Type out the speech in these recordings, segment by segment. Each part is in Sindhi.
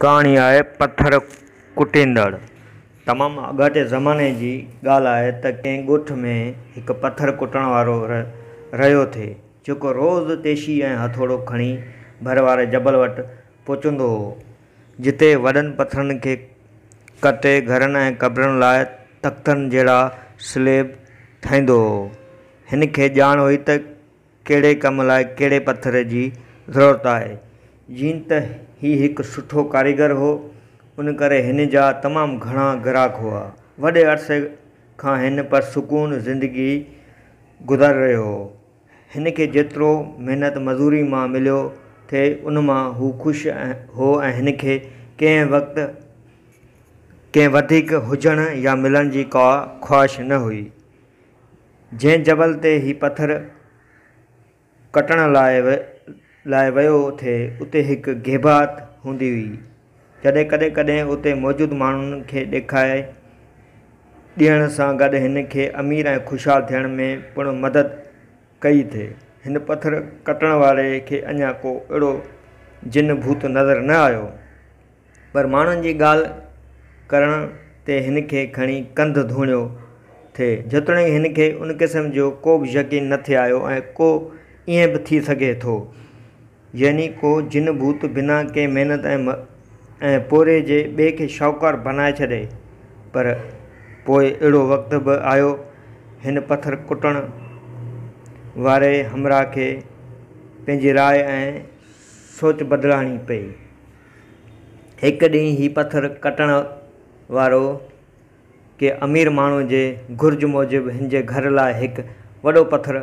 ڪهاڻي آهي پٿر ڪٽيندڙ. تمام آڳاٽي زماني جي ڳالهه آهي ته ڪنهن ڳوٺ ۾ هڪ پٿر ڪٽڻ وارو رهيو ٿي، جيڪو روز تيشي ۽ هٿوڙو کڻي ڀر واري جبل وٽ پهچندو هو، جتي وڏن پٿرن کي ڪٽي گهرن ۽ قبرن لاء تختن جهڙا سليب ٺاهيندو هو. هن کي ڄاڻ هئي ته ڪهڙي ڪم لاء ڪهڙي پٿر جي ضرورت آهي. جيئن ته هي هڪ سٺو ڪاريگر هو، ان ڪري هن جا تمام گهڻا گراهڪ هئا. وڏي عرصي کان هن پرسڪون زندگي گذاري رهيو هو. هن کي جيترو محنت مزوري مان مليو ٿي، ان مان هو خوش هو ۽ هن کي ڪنهن وقت ڪنهن وڌيڪ هجڻ يا ملڻ جي ڪا خواهش نه هئي. جنهن جبل تي هي پٿر ڪٽڻ لاء ويو ٿي، اتي هڪ غيبات هوندي هئي. جڏهن ڪڏهن ڪڏهن اتي موجود ماڻهن کي ڏيکاء ڏيڻ سان گڏ هن کي امير ۽ خوشحال ٿيڻ ۾ پڻ مدد ڪئي ٿي. هن پٿر ڪٽڻ واري کي اڃا ڪو اهڙو جن ڀوت نظر نه آيو. پر ماڻهن جي ڳالهه ڪرڻ تي هن کي کڻي ڪنڌ ڌوڻيو ٿي. جيتوڻيڪ هن کي ان قسم جو ڪو به يقين نه ٿي آيو ۽ ڪو ائين به ٿي سگهي ٿو. يعني ڪو جن ڀوت بنا ڪنهن محنت ۽ پورهيي جي ٻئي کي شاهوڪار بنائي ڇڏي. پر پوء اهڙو وقت به آيو هن پٿر ڪٽڻ واري همراهه کي پنهنجي راء ۽ سوچ بدلائڻي پئي. هڪ ڏينهن هي پٿر ڪٽڻ وارو ڪنهن امير ماڻهوء جي گهرج موجب هن جي گهر لاء هڪ وڏو پٿر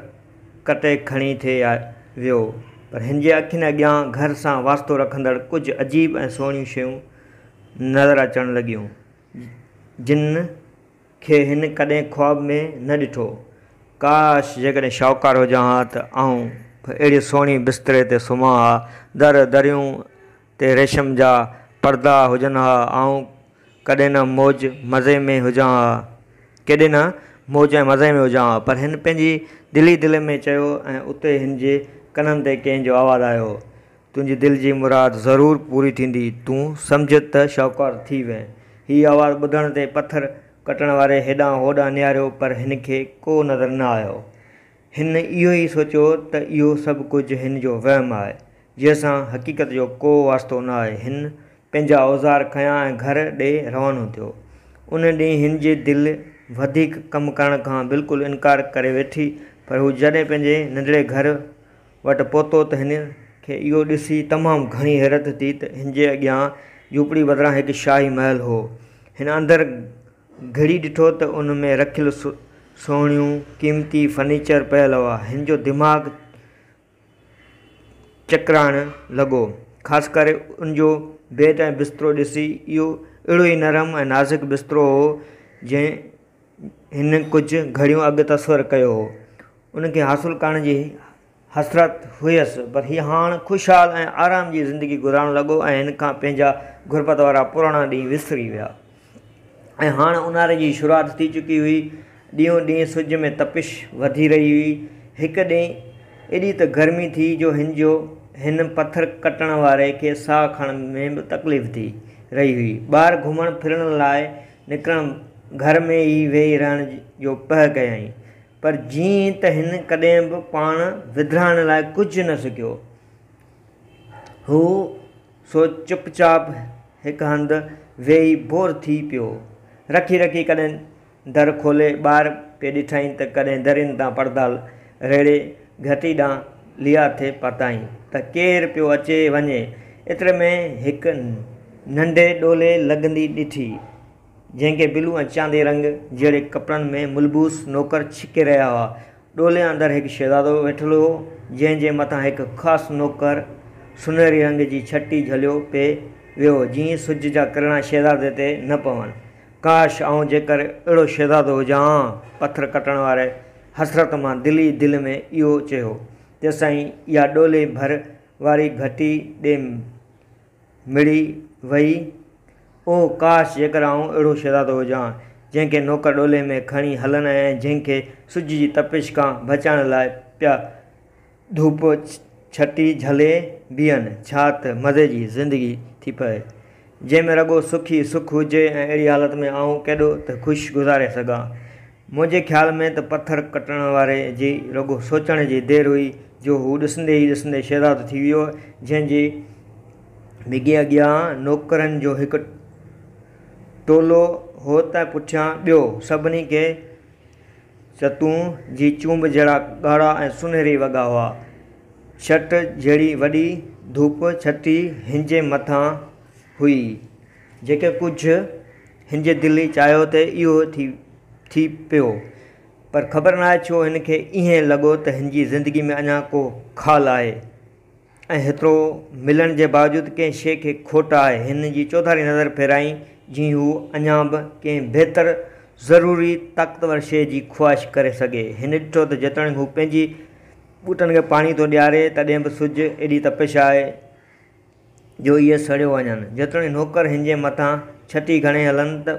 ڪٽي کڻي ٿي ويو، پر هن جي اکين اڳيان گهر سان واسطو رکندڙ ڪجهه عجيب ۽ سهڻيون شيون نظر اچڻ لڳيون، جن کي هن ڪڏهن خواب ۾ نه ڏٺو. ڪاش! جيڪڏهن شاهوڪار هجان ها ته آئون به اهڙي سهڻي بستري تي سمهان ها. در دريون تي ريشم جا پردا هجن ها. آئون ڪڏهن نه موج مزي ۾ هجان ها. ڪيڏي نه موج ۽ مزي ۾ هجان ها. پر هن پنهنجي دل ئي دل ۾ چيو ۽ اتي هن جي ڪنن تي ڪنهن جو آواز آيو. تنهنجي دل جي مراد ضرور پوري ٿيندي، تون سمجهه ته شاهوڪار ٿي وئين. هي آواز ٻڌڻ تي پٿر ڪٽڻ واري هيڏانهن هوڏانهن نهاريو پر هن کي ڪو نظر نه آيو. هن اهو ئي سوچيو ته اهو سڀ ڪجهه هن جو وهم آهي، جنهن سان حقيقت جو ڪو واسطو نه آهي. هن پنهنجا اوزار کنيا ۽ گهر ڏي روانو ٿيو. ان ڏينهن هن جي دل وڌيڪ ڪم ڪرڻ کان بلڪل انڪار ڪري ويٺي، پر هو جڏهن پنهنجي ننڍڙي گهر وٽ پهتو ته هن کي اهو ڏسي تمام گهڻي حيرت ٿي ته هن جي اڳيان جهوپڙي بدران هڪ شاهي محل هو. هن اندر گهڙي ڏٺو ته ان ۾ رکيل سهڻيون قيمتي فرنيچر پيل هئا. هن جو دماغ چڪرائڻ لڳو. خاص ڪري ان جو بيڊ ۽ بسترو ڏسي. اهو اهڙو ئي نرم ۽ نازڪ بسترو هو جيئن هن ڪجهه گهڙيون اڳ تصور ڪيو هو. ان کي حاصل ڪرڻ جي حسرت هيس، پر هي هاڻ خوشحال ۽ آرام جي زندگي گذارڻ لڳو ۽ هن کان پنهنجا غربت وارا پراڻا ڏينهن وسري ويا ۽ هاڻ اونهاري جي شروعات ٿي چڪي هئي. ڏينهون ڏينهن سج ۾ تپش وڌي رهي هئي. هڪ ڏينهن ايڏي ته گرمي ٿي جو هن جو هن پٿر ڪٽڻ واري کي ساهه کڻڻ ۾ به تڪليف ٿي رهي هئي. ٻاهر گهمڻ ڦرڻ لاء نڪرڻ گهر ۾ ئي ويهي رهڻ جو پهه ڪيائين. پر جيئن ته هن ڪڏهن به پاڻ وڌرائڻ لاء ڪجهه نه سکيو هو، سو چپ چاپ هڪ هنڌ ويهي بور ٿي پيو. رکي رکي ڪڏهن در کولي ٻاهر پئي ڏٺائين ته ڪڏهن درين تان پردا ريڙهي گهٽي ڏانهن ليئا ٿي پاتائين ته ڪير پيو اچي وڃي. ايتري ۾ هڪ ننڍي ڏولي لنگهندي ڏٺي. جنهن کي بلو ۽ چاندي رنگ جهڙي ڪپڙن ۾ ملبوس نوڪر ڇڪي رهيا هئا. ڏولي اندر هڪ شهزادو ويٺل هو، جنهن جي مٿان هڪ خاص نوڪر سونهري رنگ جي ڇٽي جهليو پئي ويو، جيئن سج جا ڪرڻا شهزادي تي نه پون. ڪاش! آئون جيڪر اهڙو شهزادو هجان ها! پٿر ڪٽڻ واري حسرت مان دل ئي دل ۾ اهو چيو. تيستائين اها ڏولي ڀر واري گهٽي ڏي مڙي وئي. اوه ڪاش جيڪر آئون اهڙو شهزادو هجان، جنهن کي نوڪر ڏولي ۾ کڻي هلن ۽ جنهن کي سج جي تپش کان بچائڻ لاء پيا ڌوپ ڇٽي جهلي بيهن. ڇا ته مزي جي زندگي ٿي پوي. جنهن ۾ رڳو سک ئي سک هجي ۽ اهڙي حالت ۾ آئون ڪيڏو ته خوش گذاري سگهان. منهنجي خيال ۾ ته پٿر ڪٽڻ واري جي رڳو سوچڻ جي دير هئي جو هو ڏسندي ئي ڏسندي شهزادو ٿي ويو، جنهن جي بگي اڳيان نوڪرن جو هڪ ٽولو هو ته پٺيان ٻيو. سڀني کي زيتون جي چونب جهڙا ڳاڙها ۽ سونهري وڳا هئا. ڇٽ جهڙي وڏي ڌوپ ڇٽي هن جي مٿان هئي. جيڪي ڪجهه هن جي دل چاهيو ٿي اهو ٿي پيو. پر خبر ناهي ڇو هن کي ائين لڳو ته هن جي زندگي ۾ اڃا ڪو خال آهي. ۽ هيترو ملڻ جي باوجود ڪنهن شيء کي کوٽ آهي. هن جي چوڌاري نظر ڦيرائين جيئن هو اڃا به ڪنهن بهتر ضروري طاقتور شيء جي خواهش ڪري سگهي. هن ڏٺو ته جيتوڻيڪ هو پنهنجي ٻوٽن کي پاڻي ٿو ڏياري تڏهن به سج ايڏي تپش آهي جو اهي سڙيو وڃن. جيتوڻيڪ نوڪر هن جي مٿان ڇٽي کڻي هلن ته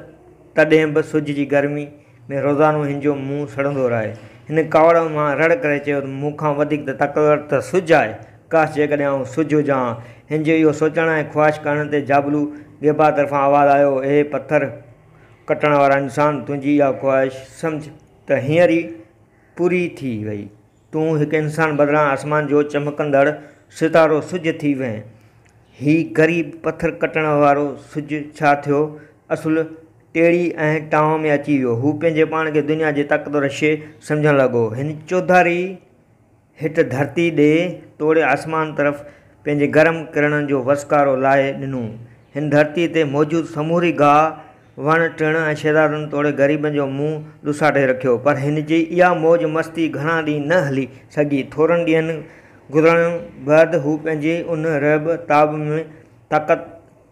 تڏهن به سج جي گرمي ۾ روزانو هن جو منهن سڙندو رهي. هن ڪاوڙ مان رڙ ڪري چيو ته مون کان وڌيڪ ته طاقتور ته سج آهي. ڪاش جيڪڏهن آئون سج هجان ها. هن جي اهو سوچڻ ۽ خواهش ڪرڻ تي جابلو غيبا طرفان آواز آيو، اي پٿر ڪٽڻ وارا انسان! تنهنجي اها خواهش سمجهه ته هينئر ئي پوري ٿي وئي. تون هڪ انسان بدران آسمان جو چمڪندڙ ستارو سج ٿي وئين. هي غريب پٿر ڪٽڻ وارو سج ڇا ٿيو، اصل ٽيڙي ۽ ٽانء ۾ اچي ويو. هو پنهنجي پاڻ کي دنيا جي طاقتور شيء سمجهڻ لڳو. هن چوڌاري هيٺ ڌرتي ڏي توڙي آسمان طرف پنهنجي گرم ڪرڻن جو وسڪارو لاهي ڏنو. هن ڌرتيء تي موجود سموري گاهه، وڻ ٽڻ ۽ شهزادن توڙي غريبن جو منهن لوساٽي رکيو. پر هن جي اها موج مستي گهڻا ڏينهن نه هلي سگهي. ٿورن ڏينهن گذرڻ بعد هو پنهنجي ان رعب تاب ۾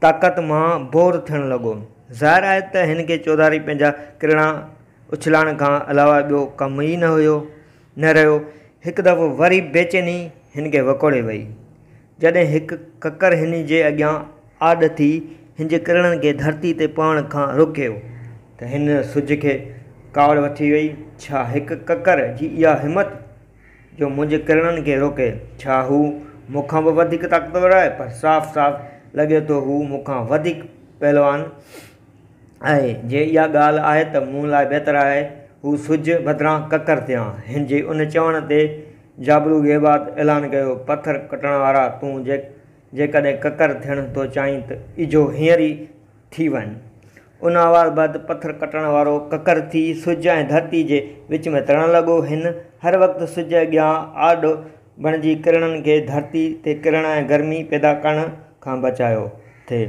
طاقت مان بور ٿيڻ لڳو. ظاهر آهي ته هن کي چوڌاري پنهنجا ڪرڻا اڇلائڻ کان علاوه ٻيو ڪم ئي نه هيو. نه رهيو. هڪ دفعو وري بيچيني هن کي وڪوڙي وئي. جڏهن هڪ ڪڪر هن جي اڳيان آڏ ٿي هن جي ڪرڻن کي ڌرتي تي پوڻ کان روڪيو ته هن سج کي ڪاوڙ وٺي وئي. ڇا هڪ ڪڪر جي اها همت جو منهنجي ڪرڻن کي روڪي؟ ڇا هو مون کان به وڌيڪ طاقتور آهي؟ پر صاف صاف لڳي ٿو هو مون کان وڌيڪ پهلوان آهي. جي اها ڳالهه آهي ته مون لاء بهتر آهي هو سج بدران ڪڪر ٿيان. هن جي ان چوڻ تي جابلو غيبات اعلان ڪيو، پٿر ڪٽڻ وارا تون جيڪڏهن ڪڪر ٿيڻ ٿو چاهين ته اجهو هينئر ئي ٿي وڃ. ان آواز بعد پٿر ڪٽڻ وارو ڪڪر ٿي سج ۽ ڌرتي جي وچ ۾ ترڻ لڳو. هن هر وقت سج اڳيان آڏ بڻجي ڪرڻن کي ڌرتي تي ڪرڻ ۽ گرمي پيدا ڪرڻ کان بچايو ٿي.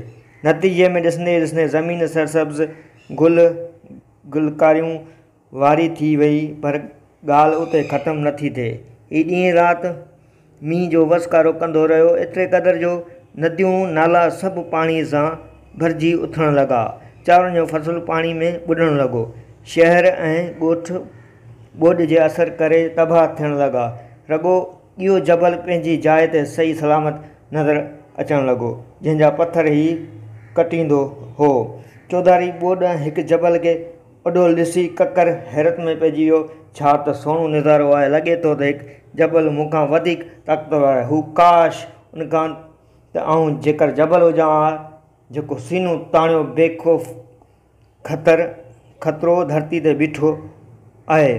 نتيجي ۾ ڏسندي ئي ڏسندي زمين سرسبز گل گلڪاريون واري ٿي وئي پر ڳالهه اتي ختم نه ٿي ٿئي. هي ڏينهن رات مينهن جو وسڪارو ڪندو رهيو ايتري قدر جو نديون نالا سڀ پاڻي سان ڀرجي اٿڻ لڳا. چانورن جو فصل پاڻي ۾ ٻڏڻ لڳو. شهر ۽ ڳوٺ ٻوڏ جي اثر ڪري تباهه ٿيڻ لڳا. رڳو اهو جبل پنهنجي جاء تي صحيح سلامت نظر اچڻ لڳو، جنهن جا پٿر هي ڪٽيندو هو. چوڌاري ٻوڏ ۽ هڪ جبل کي اڏول ڏسي ڪڪر حيرت ۾ پئجي ويو. ڇا ته سهڻو نظارو آهي. لڳي ٿو ته هڪ جبل مون کان وڌيڪ طاقتور آهي. هو ڪاش ان کان ته آئون جيڪر جبل هجان ها، جيڪو سينو تاڻيو بي خوف خطر خطرو ڌرتي تي بيٺو آهي.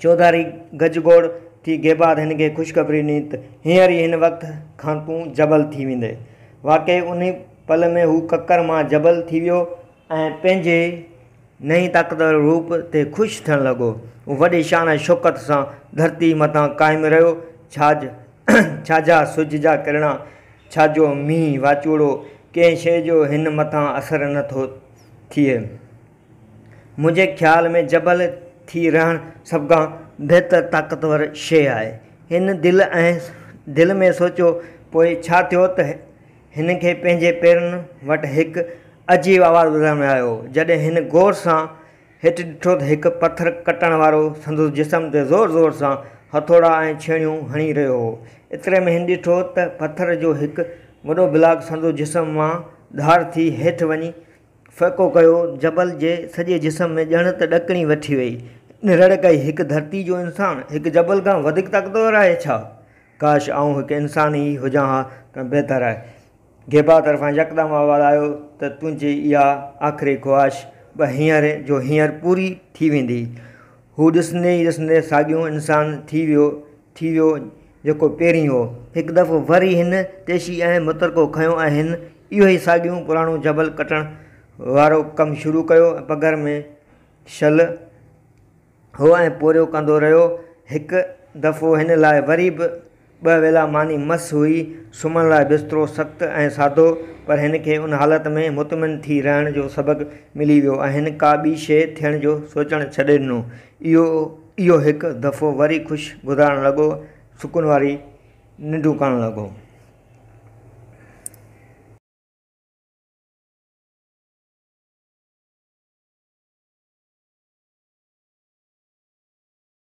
چوڌاري گجگوڙ ٿي گيباد هن کي خوشخبري ڏني ته هينئر ئي هن وقت کان تون جبل ٿي ويندين. واقعي انهي پل ۾ هو ڪڪر مان جبل ٿي ويو ۽ پنهنجي نئين طاقتور روپ تي خوش ٿيڻ لڳو. هو وڏي شان ۽ شوڪت سان ڌرتي مٿان قائم رهيو. ڇا جا سج جا ڪرڻا، ڇا جو مينهن واچوڙو، ڪنهن شيء جو هن مٿان اثر نه ٿو ٿئي. منهنجي خيال ۾ جبل ٿي رهڻ سڀ کان بهتر طاقتور شيء آهي. هن دل ۽ دل ۾ سوچيو. پوء ڇا ٿيو ته هن کي پنهنجي پيرن وٽ هڪ عجيب آواز ٻڌڻ ۾ آيو. جڏهن هن غور سان هيٺ ڏٺو ته هڪ پٿر ڪٽڻ وارو سندس جسم تي زور زور سان هٿوڙا ۽ ڇيڻيون هڻي رهيو هو. ايتري ۾ هن ڏٺو ته پٿر جو هڪ وڏو بلاڪ سندس جسم مان ڌار ٿي هيٺ وڃي ڦهڪو ڪيو. جبل جي سڄي جسم ۾ ڄڻ ته ڏڪڻي وٺي وئي. هن رڙ ڪئي، هڪ ڌرتي جو انسان هڪ جبل کان وڌيڪ طاقتور آهي ڇا؟ ڪاش آئون هڪ انسان ئي هجان ها ته بهتر آهي. گيبا طرفان يڪدم آواز آيو ته تنهنجي اها آخري خواهش به هينئر جو هينئر پوري ٿي ويندي. هو ڏسندي ئي ڏسندي ساڳيو انسان ٿي ويو ٿي ويو جيڪو پهرين هو. هڪ دفعو وري هن تيشي ۽ مترڪو کنيو ۽ هن اهو ئي ساڳيو پراڻو جبل ڪٽڻ وارو ڪم شروع ڪيو ۽ پگهر ۾ شل هو ۽ پورهيو ڪندو رهيو. هڪ دفعو هن لاء وري به ٻه ويلا ماني مس هئي. سمهڻ لاء بسترو سخت ۽ سادو، پر هن کي ان حالت ۾ مطمئن ٿي رهڻ جو سبق ملي ويو ۽ هن ڪا ٻي شيء ٿيڻ جو سوچڻ ڇڏي ڏنو. اهو اهو هڪ دفعو وري خوش گذارڻ لڳو، سڪون واري ننڊون ڪرڻ لڳو.